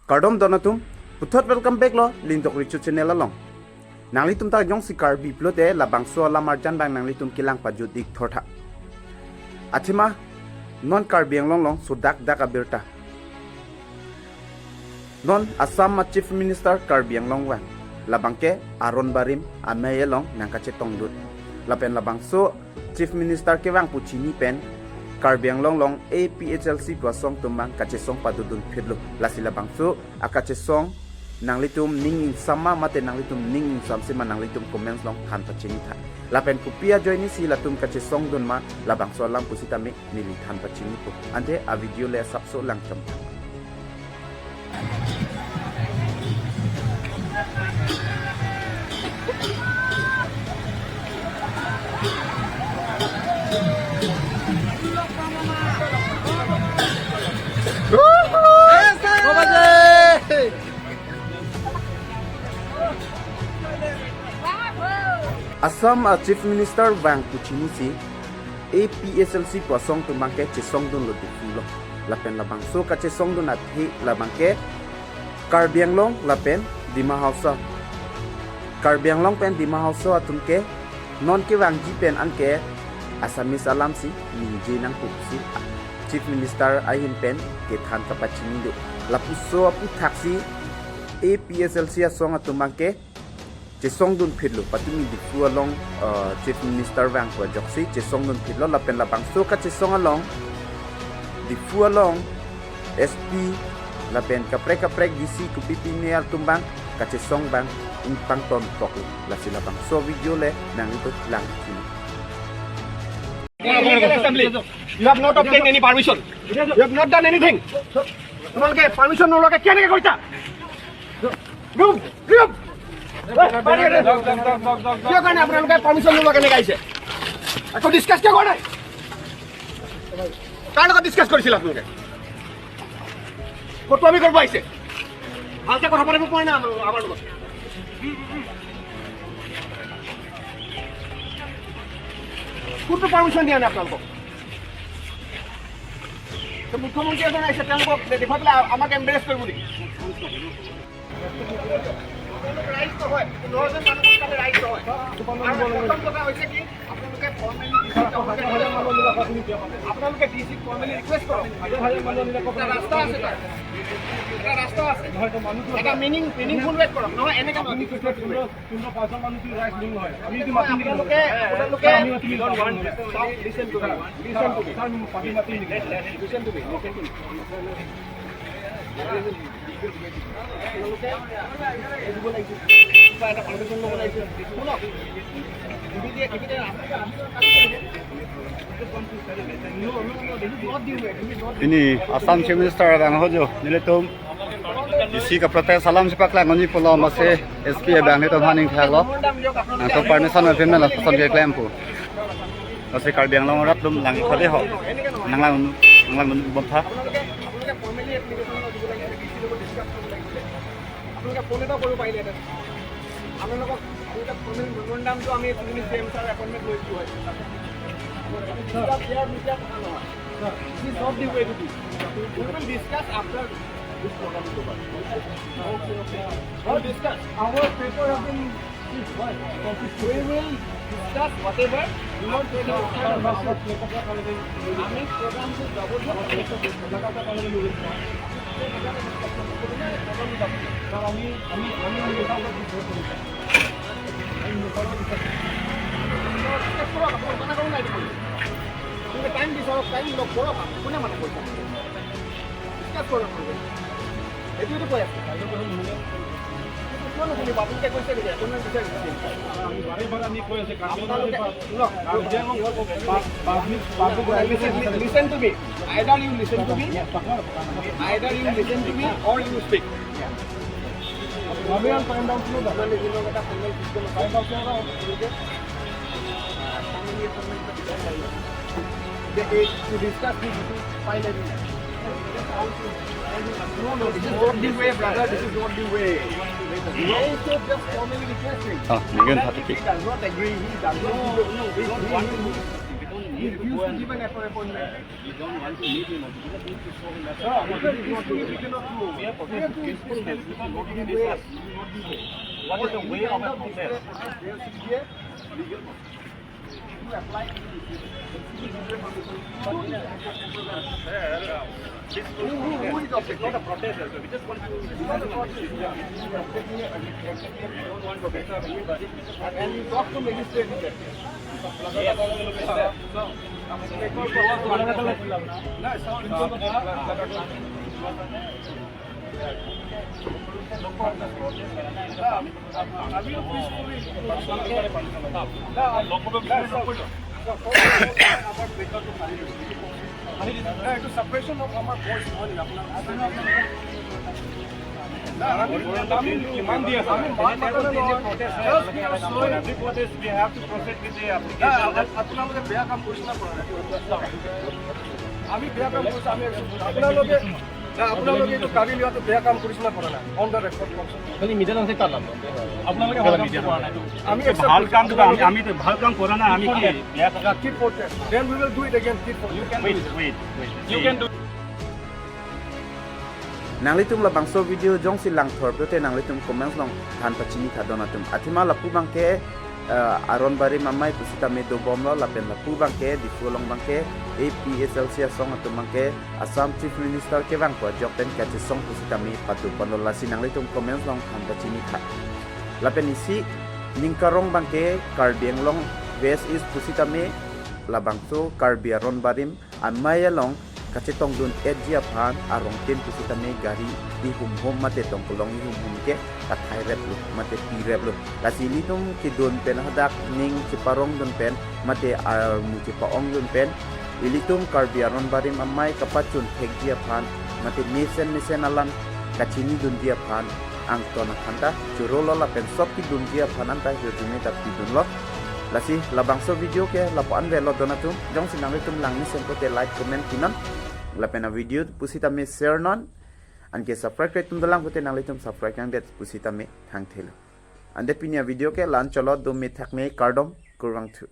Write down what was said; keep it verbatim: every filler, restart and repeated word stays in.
Kardom don atum, puthot welcome back lo Lindok Richu channel along. Nanglitum ta jongsi Karbi pulote labangso alam arjan abang nanglitum kelang pajut-ik thortha. Athema non Karbi Anglong along sodak dak abirta. Non Assam a Chief Minister Karbi Anglong vang, labangke aron barim amei along nangkachetongdun. Lapen labangso Chief Minister kevang pu chini pen Karbi Anglong along A P H L C pu asong atum abang kachesong padodun phitlo. Lasi labangso akachesong nanglitum ning ingsam ma mate nanglitum ning ingsamse ma, nanglitum comments along than pachinitha. Lapen kopi ajoinesi latum kachesongdun ma, labangso alam pusitame neli than pachinipo. Ante a video le asapso lang chom. Assam a Chief Minister vang pu chinisi A P H L C pu asong atum abangke chesongdunlo Diphu along. Lapen labangso kachesongdun athe labangke Karbi Anglong lapen Dima Hasao. Karbi Anglong pen Dima Hasao atumke non kevangji pen anke Assamese alamsi ningje nangpo pusi Chief Minister ahin pen kethan kapachini do. Lapuso aphuthaksi A P H L C asong atum abangke chesongdun phitlo, patumi Diphu along, uh, Chief Minister vang pu ajoksi chesongdun phitlo. Lapen labangso kachesong along Diphu along S P lapen kaprek kaprek D C kopi pine atum abang kachesong abang ingpangtontoklo. Lasi labangso video le nanglitum lang chini. You have not obtained any permission. You have not done anything. তোমালোকে পাৰ্মিশ্যন নোলোৱাকে কেনেকে কৰিছা? Move! Move! কিয় কাৰণে আপোনালোকে পাৰ্মিশ্যন নোলোৱাকে এনেকে আহিছে? একো ডিছকাছ কিয় কৰা নাই? কাৰ লগত ডিছকাছ কৰিছিল আপোনালোকে? ফটোৱামি কৰিব আহিছে? ভালকে কথা পাতিব পৰা নাই আমাৰ, আমাৰ লগত। কোনটো পাৰ্মিশ্যন দিয়া নাই আপোনালোকক? তো মুখ্যমন্ত্ৰী এজন আহিছে, তেওঁলোকক দেখুৱাই পেলাই আমাক এম্বাৰেছ কৰিব নেকি? ৰাইজ নহয়, পোন্ধৰজন মানুহৰ কাৰণে ৰাইজ নহয়। আৰু প্ৰথম কথা হৈছে কি, আপোনালোকে ফৰ্মেলি ডিচিজন, আপোনালোকে ডি চিক ফৰ্মেলি ৰিকুৱেষ্ট কৰক। এটা ৰাস্তা আছে তাৰ, এটা ৰাস্টা আছে, এটা মিনিং, মিনিংফুল ৱে কৰক। নহয়, এনেকে নহয়। আপোনালোকে, আপোনালোকে, listen to me, listen to me, listen to me, listen to me। Pini Assam Chief Minister abang ho jo nelitum isi ka protest alam si paklang oni pulo, masi S P abang nelitum haning thaklo. Nangtum permission ma pin mela son keklem pu. Lasi Karbi Anglong arat atum lang-ik tha dei ho. Nanglang, nanglangbom tha. আপোনালোকে phone এটা কৰিব পাৰিলেহেঁতেন। আপোনালোকক, আপোনালোকে formal মেমৰেণ্ডামটো আমি at least C M sir appointment লৈছোঁ হয়। এতিয়া বিয়াৰ মিডিয়া কথা নহয়। This is not the way to do. We will discuss after this program is over. We'll discuss. Our paper have been We will discuss whatever. আমি প্ৰগ্ৰামটো যাবতীয় টাইম বিচাৰক, টাইম লগ কৰক। কোনে মানা কৰিছে? ডিছকাছ কৰক। এইটো, এইটো কৈ আছে। কিয় নুশুনিব? আপোনালোকে কৈছে নেকি? এপইণ্টমেণ্ট বিচাৰিছে নেকি? আমি বাৰে বাৰে আমি কৈ আছো, কাৰ্বি আপোনালোকে, আংলং শুনক। Karbi Anglong public, public listen, listen to me. Either you listen to me, either you listen to me or you speak. Find out, find out. They, to discuss this issue finally. No, no, this is not the way, brother. This is not the way. Why is it just formally requesting? Ah, again, If he does not agree, he does not, no, no, he, he, he, He refused to give an appointment. We don't want to meet him. We just need to show him that. Sir, we don't want to meet him. We cannot do. We have to peaceful. We cannot do this. What is the way of a protest? There should be a legal process. If you apply to the Who, who, who is objecting? It's not a protest, sir. We just want to. It's not a protest. We don't want to disturb anybody. And you talk to magistrate with that. Yes. No, sir. আমি তো পিচফুলি। না, না, sir, sir, sir, sir, sir, এইটো ছাপ্ৰেছন অফ আমাৰ ভইচ নহয় নেকি আপোনাৰ? না, আমি, আমি কিমান দি আছে? আমি মাত মাতা নাই নহয়। Just we are showing. Every protest we have to proceed with the application. না, আপ-, আপোনালোকে বেয়া কাম কৰিছে না কৰা নাই? আমি বেয়া কাম কৰিছো, আমি আপোনালোকে না, আপোনালোকে এইটো কাৰ্বি লোৱাটো বেয়া কাম কৰিছে না কৰা নাই? On the record কওকচোন। খালি মিডিয়াত আছে কাৰ নাম? আপোনালোকে ভাল কাম কৰা নাই। আমি ভাল কামটো আমি, আমি তো ভাল কাম কৰা নাই, আমি কি বেয়া কাম? Keep protest. Then we will do it again. Keep protest. Wait, wait, wait. You can do. Nanglitum labangso video jongsi langthor pulote nanglitum comments along than pachini tha don atum. Athema lapu abangke, eh, Aron Barim amei pusitame dobomlo lapen lapu abangke Diphu along abangke A P H L C asong atum abangke Assam Chief Minister kevang pu ajok pen kachesong pusitame pado ponlo, lasi nanglitum comments along than pachini tha. Lapen isi ning karong abangke Karbi Anglong West East pusitame labangso Karbi Aron Barim amei along kachetongdun-etji aphan arongtin pusitame gari ihum hum mate tongkolong ihum hum ke kathai replo mate pi replo. Lasi ilitum kedun pen hadak ning cheparongdun pen mate armu chepa-ongdun pen ilitum Karbi Aron Barim amei kapachun thekji aphan mate mesen mesen alam kachinidunji aphan angton aphan ta chorolo lapen sop kedunji aphan anta hirjume ta pidunlo. Lasi labangso video ke lapu-an avelo don atum, jongsi nanglitum langmesen pulote like comment pinon. Lapen a video pusitame share non. Anke subscribe-re atum dolang pulote nanglitum subscribe nangdet pusitame thangthelo. Ante pini a video ke la-an cholo, dome thakme, kardom, kurvangthu.